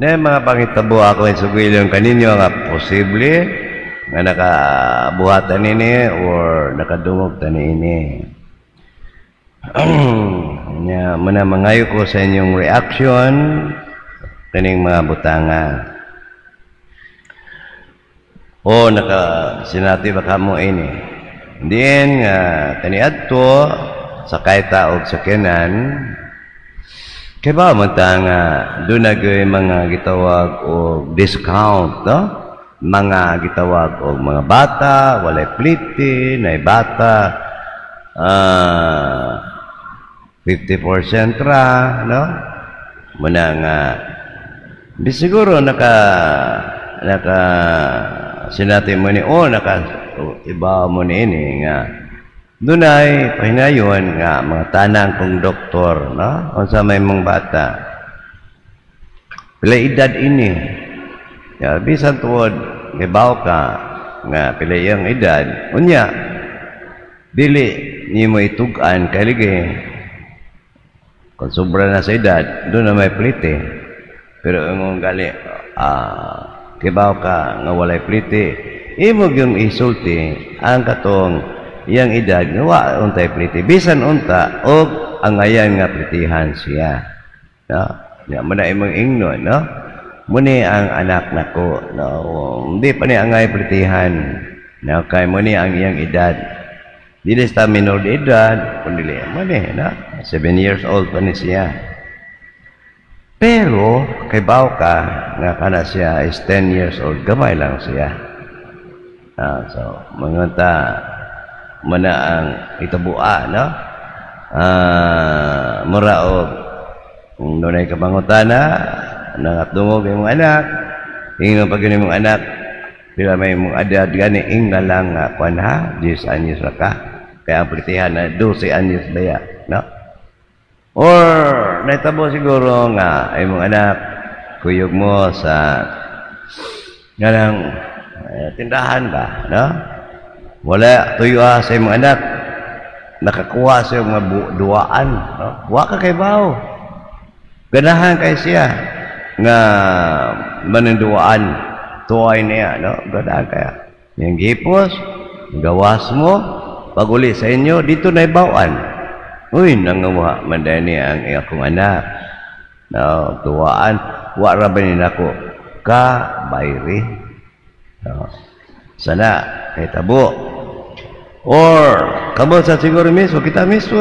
Na mga pangitabo ako sugilon kaninyo nga posible nga nakabuhatan nini or nakadungog tani ini. Nya muna mangayo ko sa inyong reaction kaning mga butanga. O naka sinati ba kamo ini? Diin nga kaniadto sakay ta og sakyanan, kay ba man ta nga doon na gyud mga gitawag og discount, no? Mga gitawag og mga bata, walay plite, nay bata, 50% ra, no? Muna nga di siguro naka sinati mo ni o naka iba mo ni ini nga dunay pahinayon nga mga tanang kong doktor, no? Unsa may mong bata, pila edad ini? Ya, bisan tuod gibaw ka nga pila iyang edad, unya dili nimo itug-an kay ligi kung sobra na sa edad, doon na may plite. Pero imong gali kibaw ka nga walay plite, imo gyung isulti ang katong iyang edad nga wa untay plite, bisan unta og angayan nga plitihan siya, no? Ya mo na imong ingnon, no? Muni ang anak nako, no? Hindi pa ni angay plitihan, no? Kay muni ang iyang edad, dili sa minor de edad kun dili mo ni, no? 7 years old pa ni siya, pero kay baw ka nga kana siya is 10 years old, gamay lang siya. So mga ta mana ang itabua, no? Mura og kung dunay kabangutana nangatungog imong anak, ingnon pag yun imong anak pila may imong edad gani, ingna lang nga kuan ha, 10 anyos ra ka, kaya ang plitihan na 12 anyos baya, no? Or naitabo siguro nga imong anak kuyog mo sa ganang tindahan ba, no? Wala tuyo sa imong anak nakakuha sa mga duwaan, no? Wa ka kay bawo, ganahan kay siya nga manunduan tuway niya, no? Ganahan kaya yung gipos gawas mo paguli sa inyo dito na ibawaan, uy, nangawa man ni ang akong anak, no? Tuwaan wa ra ba ni nako ka bayri, no? Sana kay tabo or kamo sa siguro mismo, kita mismo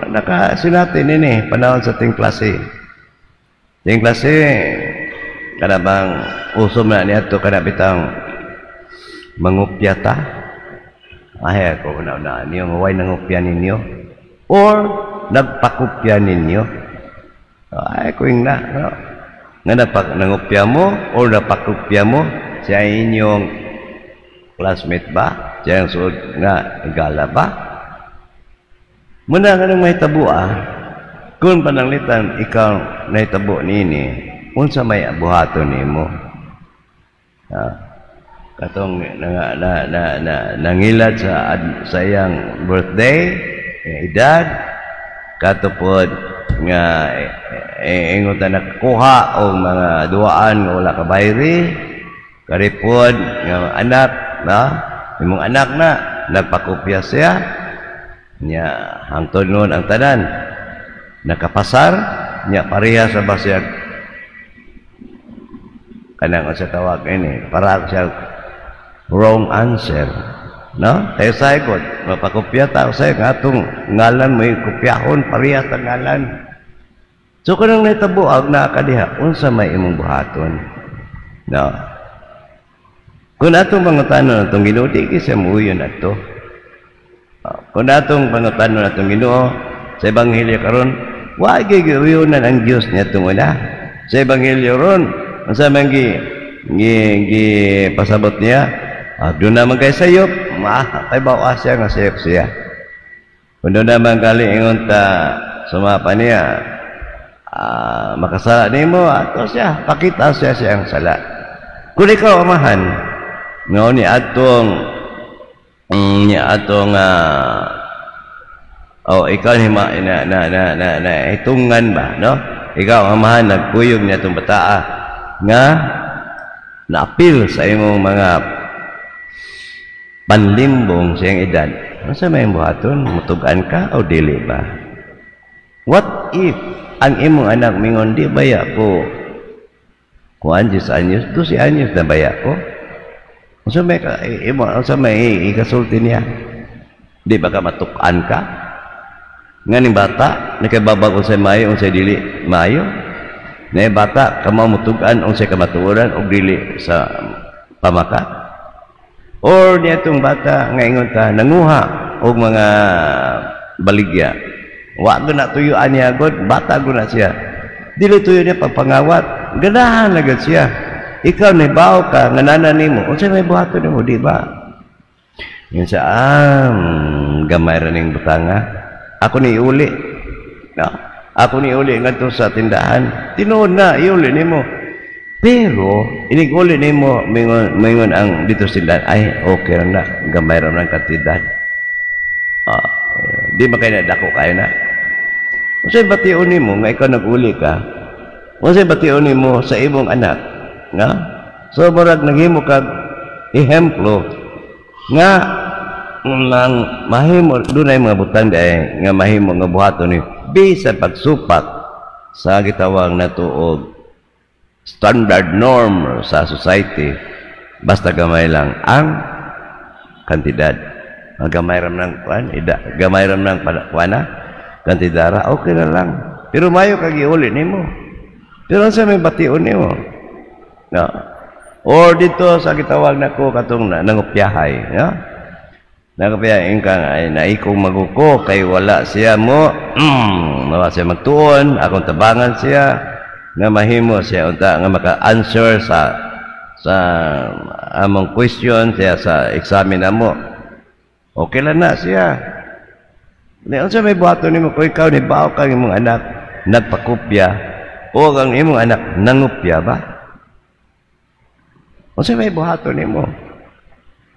nakasinati nini panahon sa ting klase. Ting klase kana bang usom na niya to, kana bitang mangupya ta, ay ako na na niyo way nangupya ninyo or nagpakupya ninyo, ay kuing na, no? Nga nangupya mo or napakupya mo sa inyong classmate ba, siya ang suod nga igala ba. Muna nga nang mahitabo kung pananglitan ikaw nahitabo nini, unsa may buhaton nimo? Katong na, na, na, na, nangilad sa iyang birthday, edad, katupod nga ingon ta nakakuha og mga duaan nga wala ka bayri, karipod nga anak na imong anak na nagpakopya siya nya, hangtod noon ang tanan nakapasar nya, pareha sa ba siya kanang sa tawag ini para siya wrong answer, no? Kay say ko mapakopya ta say nga atong ngalan mo kopyahon, pareha ta ngalan. So kanang nahitabo ag naa ka diha, unsa may imong buhaton, no? Kung atong pangutanon atong Ginoo, di siya muuyon ato. Kung atong pangutanon atong Ginoo sa ebanghelyo karon, wa gyud giuyonan ang Dios niya itong una. Sa ebanghelyo ron, unsa man gi pasabot niya? Doon naman kay sayop, ma kay bawa siya nga sayop siya. Kung doon naman gali ingon ta sumapa niya, makasala nimo ato siya, pakita siya siyang sala. Kung ikaw amahan, no ni atong ni atong oh, ikaw ni ma, na, na, na, na, na itungan ba, no? Ikaw ang amahan, nagkuyog niya itong bataa. nga naapil sa imong mga panlimbong sa iyang edad, unsa may buhaton? Mutugan ka o dili ba? What if ang imong anak mingon, "Di baya ko kuan, 10 anyos, 12 anyos na baya ko"? Unsa may ka, imo, unsa may ikasulti niya? Di ba ka matukan ka? Nga ning bata, nakababag unsay maayo, unsay dili maayo. Na bata, kamo mutugan unsay kamatuoran og dili sa pamaka. Or niya itong bata nga ingon ta nanguha og mga baligya. Wa gud na tuyuan niya gud, bata gud na siya. Dili tuyo niya pagpangawat, ganahan na gud siya. Ikaw nahibaw ka nga nana nimo, unsa may buhaton nimo, di ba? Yun sa gamay ra ning butanga. Ako ni iuli. No? Ako ni iuli ngadto sa tindahan. Tinuod na iuli nimo. Pero inig uli nimo, mingon mingon ang dito sa tindahan, "Ay, okay ra na, gamay ra ng kantidad." Ah, di ba kay dako kayo na? Unsay bation nimo nga ikaw nag-uli ka? Unsay bation nimo sa imong anak? Nga? So murag naghimo kag ehemplo nga nang mahimo dunay mga butang diay nga mahimo nga buhaton ni bisan pagsupak sa gitawag nato og standard norm sa society, basta gamay lang ang kantidad. Ang gamay ram ng kuan, ida, gamay ram ng kuana, kantidara, okay na lang. Pero mayo kag iuli nimo. Pero unsa may bation nimo? No? Or dito sa gitawag nako katong na, nangopyahay, no? Nangopyahay kang ay naikong maguko kay wala siya mo, wala siya magtuon, akong tabangan siya nga mahimo siya unta nga maka-answer sa among question siya sa examen namo. Okay lang na siya. Di unsa may buhaton nimo kung ikaw ni bao kang imong anak nagpakopya o ang imong anak nangopya ba? Unsa may buhaton nimo?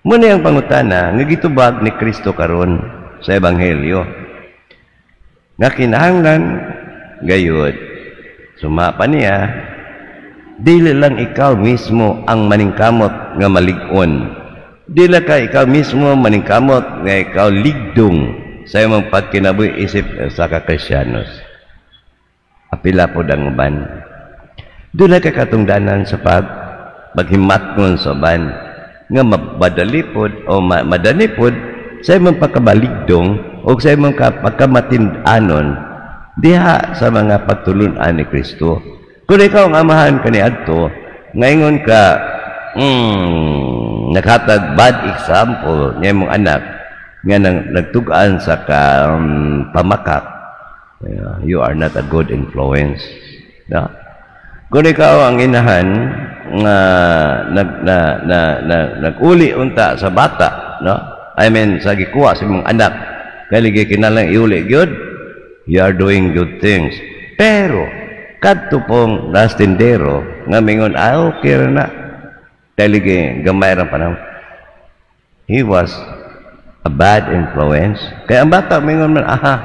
Muna ang pangutana nga gitubag ni Kristo karon sa Ebanghelyo. Nga kinahanglan gayud suma pa niya, dili lang ikaw mismo ang maningkamot nga malig-on. Dili ka ikaw mismo maningkamot nga ikaw ligdong sa imong pagkinabuhi isip sa ka Kristiyanos. Apila po ang uban. Doon ka katungdanan sa paghimatngon sa uban nga mabadali pod o madali pod sa imong pagkabaligdong o sa imong pagkamatin-anon diha sa mga pagtulunan ni Kristo. Kung ikaw ang amahan kaniadto, ngayon ka nakatag bad example niya imong anak nga nang nagtug-an sa ka pamakak, you are not a good influence. No? Kung ikaw ang inahan nga nag na, na, na, nag-uli unta sa bata, no? I mean, sa gikuha sa imong anak, kay ligi kinalang iuli gyud, you are doing good things. Pero kadto pong lastindero nga mingon, "Ah, okay ra na. Kay ligi gamay ra panahon." He was a bad influence. Kaya ang bata mingon man, "Aha,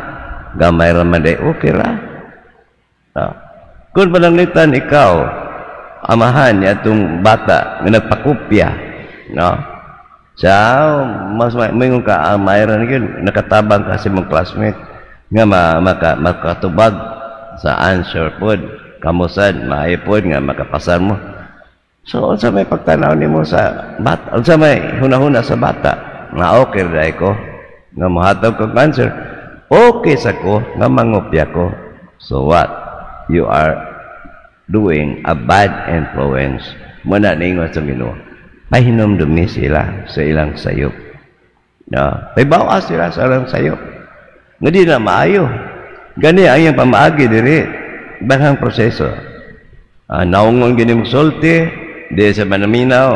gamay ra man day, okay ra." Ah. Kung pananglitan ikaw, amahan niya itong bata nga nagpakopya, no? Sa mas mingon ka, ah, mayroon yun, nakatabang ka sa imong classmate nga makatubag sa answer pod, kamusan, maayo pod nga makapasar mo. So, unsa may pagtanaw nimo sa bata? Unsa may hunahuna sa bata? Nga okay ra ko nga mohatag kog answer. Okay sa ko nga mangopya ko. So what? You are doing a bad influence. Muna ningon sa Ginoo. Pahinumdumi sila sa ilang sayop. No? Pahibaw sila sa ilang sayop. Nga di na maayo. Gani ang iyang pamaagi diri. Daghang proseso. Naungon gini mo sulti, di sa manaminaw,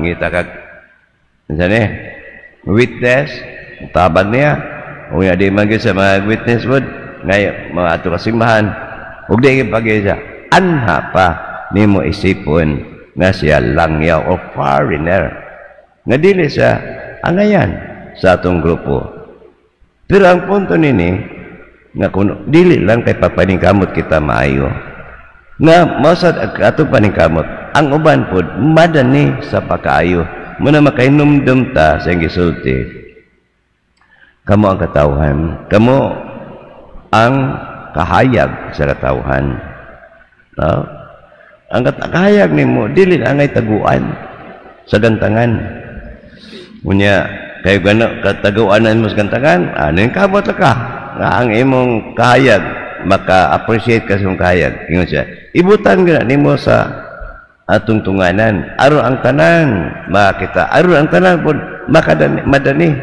ngita kag unsa ni? Witness, tabag niya. O nga di man gyud sa mga witness pod, ngay mga ato kasimbahan. Ug di gyud pag siya, anha pa nimo isipon nga siya langyaw o foreigner. Nga dili siya angayan sa atong grupo. Pero ang punto nini, nga kuno dili lang kay papaningkamot kita maayo. Nga mao sad atong paningkamot. Ang uban pod madani sa pagkaayo. Muna makahinumdum ta sa gisulti. Kamo ang katawhan, kamo ang kahayag sa katawhan. No? Ang kahayag nimo dili na angay taguan sa gantangan. Unya kayo gano kataguanan mo sa gantangan, ano yung kabot ka? Nga ang imong kahayag maka-appreciate ka sa imong kahayag. Ingon siya, ibutan gina nimo sa atong tunganan. Aron ang tanan makita. Aron ang tanan pud makadani, madani.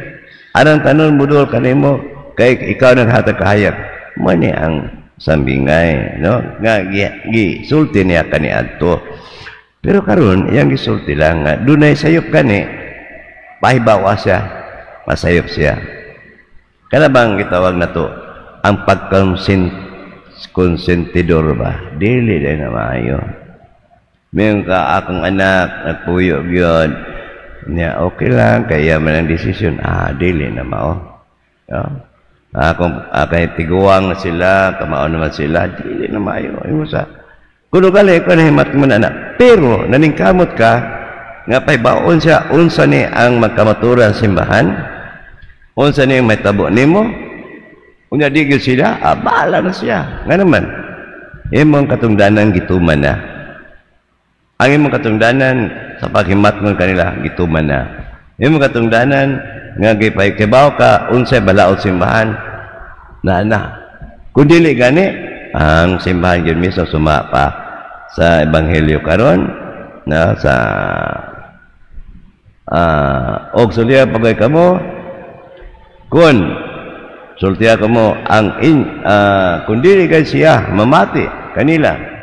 Aron tanan mudol kanimo kay ikaw nang hatag kahayag. Mao ni ang sambingay, no? Nga gi sulti niya kaniadto. Pero karon iyang gisulti lang nga dunay sayop kani, pahibawa siya, masayop siya. Kana bang gitawag na to ang pagkonsentidor ba? Dili din na maayo. Mayon ka, "Akong anak nagpuyo gyud niya, okay lang kaya man ang desisyon." Ah, dili na mao. No? Akong kay tiguang na sila, kamao naman sila, dili na maayo. Imo sa kuno gali ko nahimat mo na anak. Pero naningkamot ka nga pahibaon siya unsa ni ang magkamaturan sa simbahan, unsa ni ang mahitabo nimo. Unya di gyud sila, ah, bahala na siya. Nga naman, imong katungdanan gituman na. Ang imong katungdanan sa paghimatngon kanila gituman na. Imong katungdanan nga gipaykibaw ka unsay balaod simbahan na na. Kung dili gani ang simbahan gyud mismo, suma pa sa ebanghelyo karon na sa og sultiya pagay kamo, kun sultiya kamo ang in kung dili kay siya mamati kanila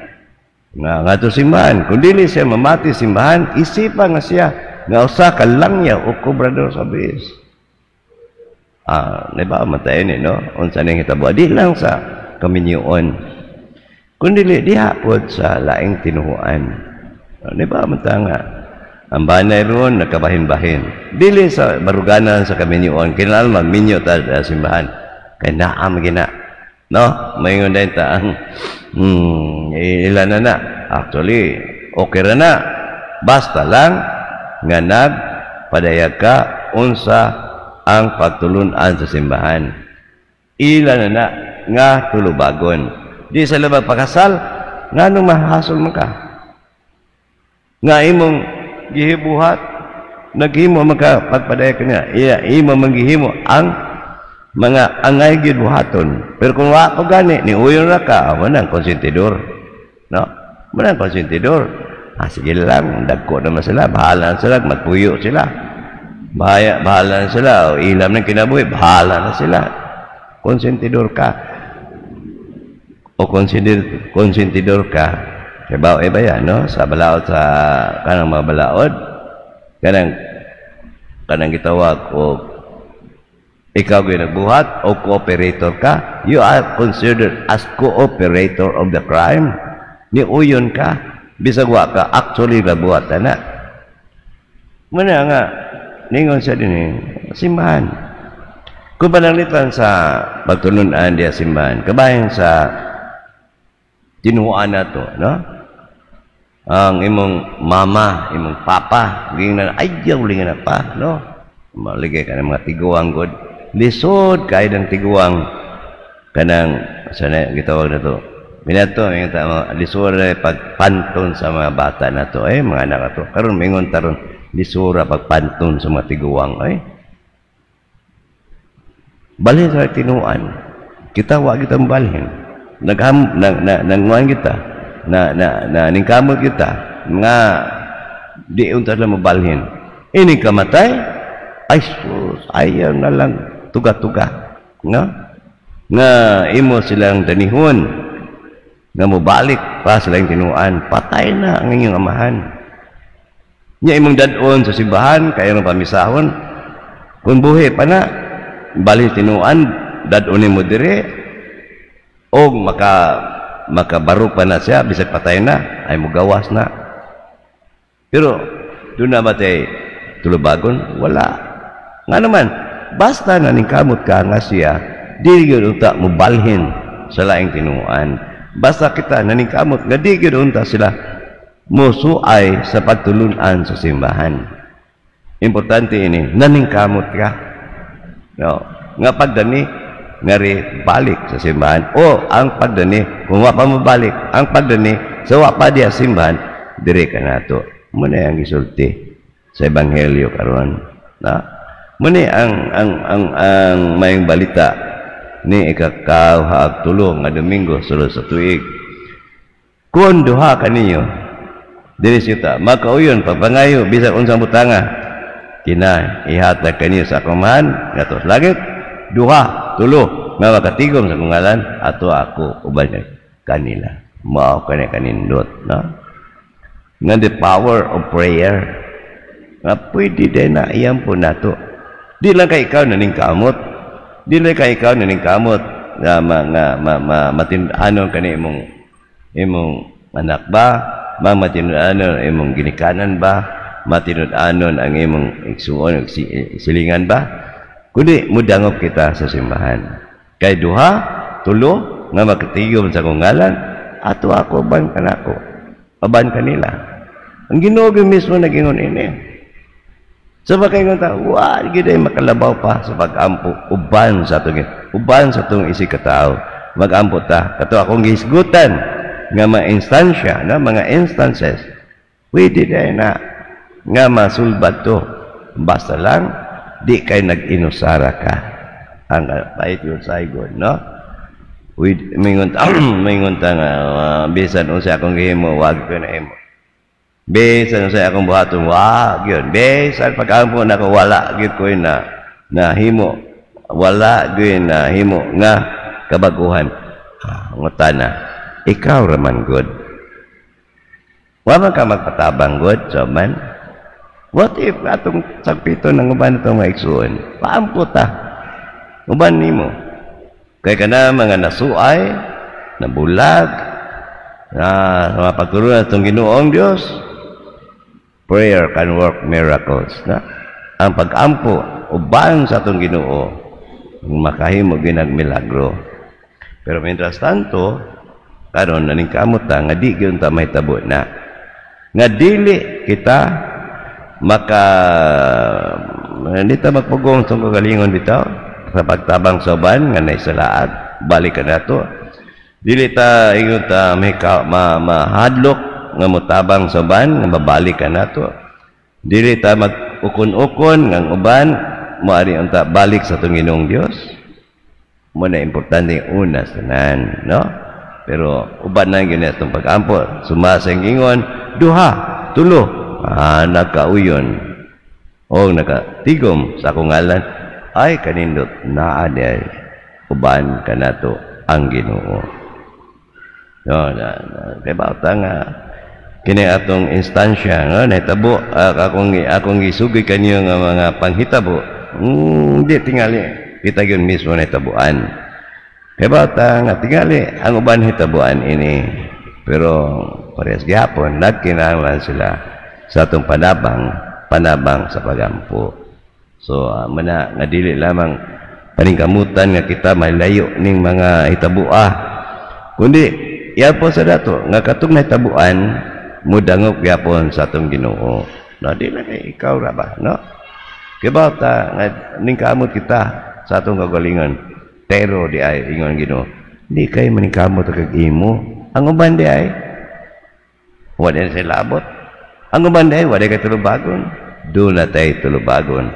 nga ngadto simbahan, kung dili siya mamati simbahan, isipa nga siya nga usa ka langyaw o kobrador sa buwis. Ah, di ba matay ni, no? Unsa ning hitabo di lang sa kaminyoon kun dili diha pod sa laing tinuhuan. Di ba mata nga ang banay ron nagkabahin-bahin dili sa baruganan sa kaminyoon, kinahanglan magminyo ta sa simbahan kay naam gina, no? Maingon din ta ang ila na na. Actually, okay ra na basta lang nga nagpadayag ka unsa ang pagtulunan sa simbahan. Ila na na nga tulubagon. Di sa labag pakasal, nganong mahasol man ka? Nga imong gihibuhat, naghimo man ka pagpadayag kaniya. Iya, imo man gihimo ang mga angay gyud buhaton. Pero kung wa ko gani, ni uyon ra ka, manang konsentidor. No? Manang konsentidor. Ah, sige lang, dagko naman sila, bahala na sila, magpuyo sila. Bahaya, bahala na sila, o ilam ng kinabuhi, bahala na sila. Konsentidor ka. O konsentidor ka. Kaya ba, ba yan, no? Sa balaod, sa kanang mga balaod, kanang gitawag o ikaw gyud nagbuhat o cooperator ka, you are considered as cooperator of the crime. Ni uyon ka, bisag wa ka actually nagbuhat na. Muna nga, ningon siya din eh, simbahan. Kung pananglitan sa pagtulunan diya simbahan, kabahin sa tinuan na to, no? Ang imong mama, imong papa, gingnan, ayaw lingan na pa, no? Maligay ka ng mga tiguang god. Lisod kay ng tiguang kanang sana gitawag na to. Minato yung tama lisod pagpanton sa mga bata na to, eh, mga anak na to. Karon mingon taron lisura pagpanton sa mga tiguang ay. Balhin sa tinuan. Kita wa kita balhin. Nagham na, na, nanguan kita na na na ningkamot kita nga di unta sila mabalhin. Ini kamatay ay sus, ayaw na lang tuga-tuga, no? Nga imo silang danihon nga mobalik pa sila yung tinuan, patay na ang inyong amahan. Nya imong dadon sa simbahan kay imong pamisahon, kung buhi pa na bali tinuan, dadon nimo dire og makabarog pa na siya bisag patay na, ay mugawas na. Pero doon na ba tay tulubagon? Wala. Nga naman, basta naningkamot ka nga siya dili gyud unta mobalhin sa laing tinuan. Basta kita naningkamot nga di gyud unta sila. Musuay sa pagtulunan sa simbahan. Importante ini, naningkamot ka. No, nga pagdani ngari balik sa simbahan o ang pagdani kung wa pa mo balik, ang pagdani sa wa pa diya simbahan, dire ka nato. Muna ang gisulti sa ebanghelyo karon, na muna ang mayong balita ni ikakauha tulo nga Domingo sulod sa tuig. Kung duha kaninyo diri sita makauyon pagpangayo bisan unsang butanga, kina ihatag kaninyo sa akong Amahan ngadto sa langit. Duha, tulo nga makatigom sa akong ngalan, ato ako uban kanila. Mao kani kanindot, no, nga the power of prayer nga pwede din na iyan po nato. Di lang kay ikaw naningkamot, di lang kay ikaw naningkamot nga ma, nga ma, ma, matin-anon kani imong anak ba, mamatinud-anon imong ginikanan ba, matinud-anon ang imong igsuon, silingan ba, kundi mudangop kita sa simbahan. Kay duha, tulo nga makatigom sa akong ngalan, ato ako uban kanako, uban kanila. Ang Ginoo mismo nagingon ini. So baka ta, wa gid ay makalabaw pa sa pag-ampo uban sa atong isig katao. Mag-ampo ta kato akong gihisgutan nga mga instansya, no, mga instances, pwede dahil na nga masulbad to, basta lang di kay nag-inusara ka. Ang pait yun sa igon, no? With, mingon ta nga, bisan unsa akong gihimo, wag ko na himo. Bisan unsa akong buhaton, wag yun. Bisan pag-ampo na ko, wala gyud ko na nahimo. Wala gyud na himo nga kabaguhan. Ah, ngutana, ikaw raman good. Wa man ka magpatabang good, so man. What if atong sagpito ng uban itong mga igsuon? Paampo ta. Uban nimo. Kay kana mga nasuay, nabulag, na mga pagturo atong Ginoong Dios, prayer can work miracles. Na? Ang pag-ampo, uban sa atong Ginoo, makahimo ginag milagro. Pero mientras tanto, karon naningkamot ta nga di gyud ta mahitabo na. Nga dili kita maka hindi ta magpugong sa kagalingon bitaw sa pagtabang sa uban nga naisalaat, balik ka nato. Dili ta ingon ta may ka, mahadlok nga motabang sa uban nga mabalik ka nato. Dili ta mag-ukon-ukon nga ang uban moari unta balik sa atong Ginoong Dios. Mo na importante una sa tanan, no? Pero uban na gyud atong pag-ampo suma sa ingon duha, tulo, nakauyon o nakatigom sa akong ngalan, ay kanindot naa di uban kanato ang Ginoo. No, na kay bata nga kini atong instansya nga nahitabo, akong gisugoy kanyo nga mga panghitabo, di tingali kita gyud mismo nahitabuan. Kay bata nga tingali ang uban hitabuan ini, pero parehas gihapon nagkinahanglan sila sa atong panabang sa pagampo. So mana nga dili lamang paningkamutan nga kita malayo ning mga hitabua, kundi yapon sa dato nga katong nahitabuan mudangop gyapon sa atong Ginoo. No, di lang kay ikaw ra ba, no? Kay bata nga ningkamot kita sa atong kagalingon, pero di ay ingon Ginoo, di kay maningkamot kag imo. Ang uban di ay wala na sila abot. Ang uban di ay wala kay tulubagon. Doon na tayo tulubagon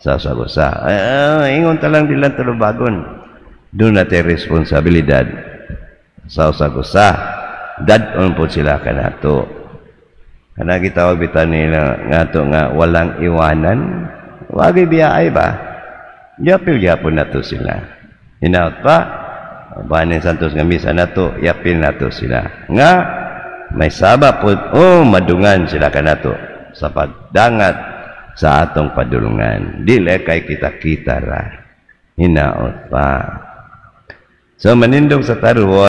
sa sagusa. Ingon ta lang dilang tulubagon. Doon na tayo responsibilidad sa sagusa. Dad-on po sila kanato. Kana gitawag bitaw nila ngato nga walang iwanan. Wagi biyaay ba? Yapil gyapon nato sila. Hinaut pa, banin santos nga misa nato, yapil nato sila. Nga may saba po, oh, madungan sila kanato sa pagdangat sa atong padulungan. Dili kay kita-kita ra. Hinaot pa. So manindog sa taruon.